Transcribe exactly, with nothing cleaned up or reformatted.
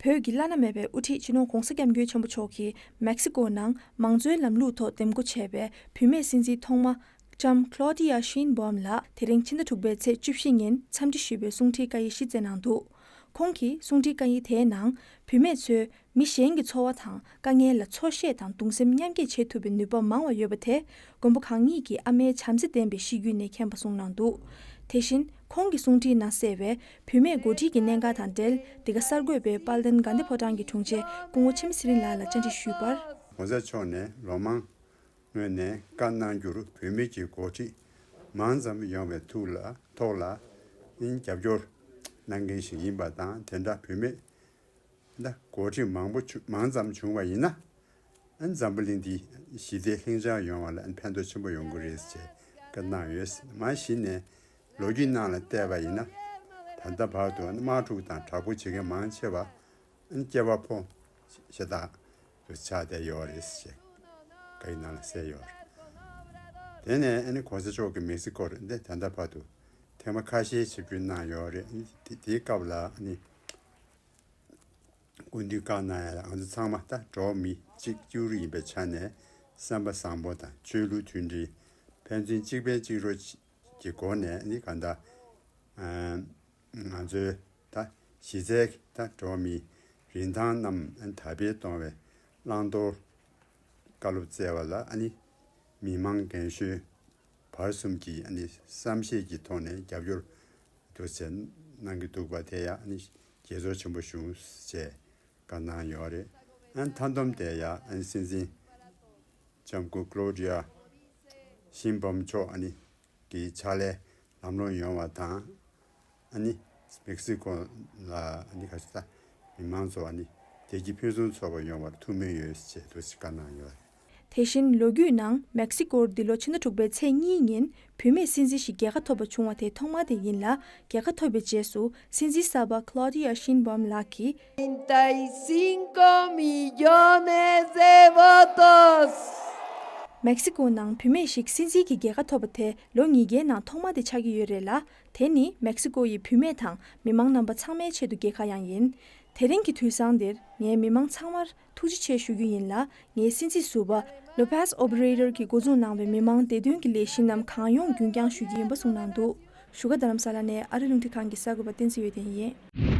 བོད་ཀྱི་བླ་ན་མེད་པའི་དབུ་ཁྲིད་སྤྱི་ནོར་༧གོང་ས་༧སྐྱབས་མགོན་ཆེན་པོ་མཆོག་གིས་མེག་སི་ཀོ་ནང་མང་གཙོའི་ལམ་ལུགས་ཐོག་འདེམས་བསྐོ་བྱས་པའི་བུད་མེད་སྲིད་འཛིན་ཐོག་མ་ལྕམ་Claudia Sheinbaum་ལགས་དེ་རིང་ཕྱི་ཟླ་དྲུག་པའི་ཚེས་བཅུ་བཞི་ཉིན་འཚམས་འདྲི་ཞུས་པའི་གསུང་འཕྲིན་བཀའ་ཡིག་ཞིག་བསྩལ་གནང་འདུག་ཁོང་གིས་གསུང་འཕྲིན་བཀའ་ཡིག་དེའི་ནང་བུད་མེད་ཚོས་མི་གཞན་གྱི་འཚོ་བ་དང་དཀའ་ངལ་ལ་ཚོར་ཤེས་དང་གདུང་སེམས་མཉམ་སྐྱེད་བྱེད་ཐུབ་པའི་ནུས་པ་མང་བ་ཡོད་པ་དེ་མགོན་པོ་གང་ཉིད་ཀྱི་ཨ་མའི་བྱམས་བརྩེ་ལྡན་པའི་གཤིས་རྒྱུད་ནས་མཁྱེན་པ་གསུངས་གནང་འདུག་དེ་བཞིན་ཁོང་གི་གསུང་འཕྲིན་ནང་གསལ་བའི་བུད་མེད་འགོ་ཁྲིད་ཀྱི་གནད་འགག་དང་འབྲེལ་འདི་ག་གསར་འགོད་པས་དཔལ་ལྡན་དགའ་ལྡན་ཕོ་བྲང་གི་དྲུང་ཆེ་སྐུ་ངོ་འཆི་མེད་ཚེ་རིང་ལགས་ལ་བཅར་འདྲི་ཞུས་པར། ༸གོང་ས་མཆོག་ནས་ལོ་མང་སྔོན་ནས་བཀའ་གནང་རྒྱུར་བུད་མེད་ཀྱི་འགོ་ཁྲིད་མང་ཙམ་ཡོང་བའི་ཐུགས་ལ་ཐོག་ལ་ཨིན་རྒྱབ་སྐྱོར་གནང་མཁན་ཞིག་ཡིན་པ་དང་། དེ་འདྲ་བུད་མེད་ད་འགོ་ཁྲིད་མང་པོ་བྱུང་མང་ཙམ་བྱུང་བ་ཡིན་ན། ཨ་འཛམ་བུ་གླིང་འདི་ཞི་བདེ་ལྷིང་འཇགས་ཡོང་བ་ལ་ཕན་ཐོགས་ཆེན་པོ་ཡོང་གི་རེད་ཅེས་བཀའ་གནང་ཡོད། མ་གཞི་ནས་ལོ་རྒྱུས་ནང་ལ་བལྟས་པ་ཡིན་ན། ད་ལྟ་བར་དུ་དམག་འཁྲུག་དང་དྲག་པོ་བྱེད་མཁན་མང་ཆེ་བ་སྐྱེས་པ་ཕོ་ཤ་སྟག་ཏུ་ཆགས་བསྡད་ཡོད་རེད་ཅེས་བཀའ་ཡིག་ནང་ལ་གསལ་ཡོད་རེད། དེ་ནས་ཨ་ནི་གོང་ས་མཆོག་གིས་མེག་སི་ཀོར་འདི་ད་ལྟ་བར་དུ་ཐེངས་མ་ཁ་ཤས་ཆིབས་བསྒྱུར་གནང་ཡོད་རེད། དེ་དེའི་སྐབས་ལ་ཨ་ནི། སྐུ་མདུན་བཀའ་གནང་ཡ་ལ་ང་ཚོ་ཚང་མ་ད་འགྲོ་བ་མི་གཅིག་གཅིག་རུ་ཡིན་པའི་ཆ་ནས་བསམ་པ་བཟང་པོ་དང་ཆོས་ལུགས་མཐུན་སྒྲིལ་ཕན་ཚུན་གཅིག་ཕན་གཅིག་རོགས་ཀྱི་སྒོ་ནས་ནི་གང་ལྟར་ང་ཚོའི་ད་གཞི་རྩའི་ད་འགྲོ་བ་མིའི་རིན་ཐང་རྣམས་དར་སྤེལ་གཏོང་བའི་བླང་དོར་བཀའ་སློབ་སྩལ་བ་ལ་ཨ་ནི་མི་མང་རྒན་གཞོན་བར་གསུམ་གྱིས་ཨ་ནི་བསམ་ཤེས་ཀྱི་ཐོག་ནས་རྒྱབ་སྐྱོར་དུ་ཟེར་གནང་གི་འདུག་པ་དེ་ཡང་ཨ་ནི་དགྱེས་ཚོར་ཆེན་པོ་བྱུང་ཞེས་བཀའ་གནང་ཡོད་རེད། ཨ་ནི་མཐའ་བསྡོམས་དེ་ཡང་ཨ་ནི་སྲིད་འཛིན་ལྕམ་སྐུ་Claudia Sheinbaum་མཆོག་ཨ་ནི་གི་ཕྱག་ལས་ལམ་ལྷོང་ཡོང་བ་དང་། ཨ་ནི་མེག་སི་ཀོ་ལ་ཨ་ནི་ཁ་ཤས་ད་མི་མང་ཚོ་ཨ་ནི་བདེ་སྐྱིད་ཕུན་སུམ་ཚོགས་པ་ཡོང་བར་ཐུགས་སྨོན་ཡོད་ཅེས་འདུག་སེ་བཀའ་གནང་ཡོད། དེ་བཞིན་ལོ་རྒྱུས་ནང་མེག་སི་ཀོར་འདི་ལོ་ཕྱི་ཟླ་དྲུག་པའི་ཚེས་གཉིས་ཉིན་བུད་མེད་སྲིད་འཛིན་ཞིག་རྒྱལ་ཁ་ཐོབ་པ་བྱུང་བ་དེ་ཐོག་མ་དེ་ཡིན་ལ། རྒྱལ་ཁ་ཐོབ་པའི་རྗེས་སུ་སྲིད་འཛིན་གསར་པ་Claudia Sheinbaum་ལགས་ཀྱིས། Treinta y cinco millones de votos. མེག་སི་ཀོ་ནང་བུད་མེད་ཞིག་སྲིད་འཛིན་གྱི་རྒྱལ་ཁ་ཐོབ་པ་དེ་ལོ་ཉིས་བརྒྱའི་ནང་ཐོག་མ་དེ་ཆགས་ཀྱི་ཡོད་རེད་ལ། དེ་ནི་མེག་སི་ཀོ་ཡི་བུད་མེད་དང་མི་མང་རྣམ་པ་ཚང་མའི་ཆེད་དུ་རྒྱལ་ཁ་ཡང་ཡིན། དེ་རིང་གི་དུས་བཟང་འདིར་ངས་མི་མང་ཚང་མར་ཐུགས་རྗེ་ཆེ་ཞུ་རྒྱུ་ཡིན་ལ། ངའི་སྲིད་འཛིན་ཟུར་པ་López Obrador་གྱིས་འགོ་འཛུགས་གནང་བའི་མི་མང་བདེ་དོན་གྱི་ལས་གཞི་རྣམས་གང་ཡོང་རྒྱུན་བསྐྱངས་ཞུ་རྒྱུ་ཡིན་པ་གསུངས་གནང་འདུག་བཞུགས་སྒར་རྡ་རམ་ས་ལ་ནས་ཨ་རི་རླུང་འཕྲིན་ཁང་གི་གསར་འགོད་པ་བསྟན་འཛིན་འོད་ལྡན་ཡིན།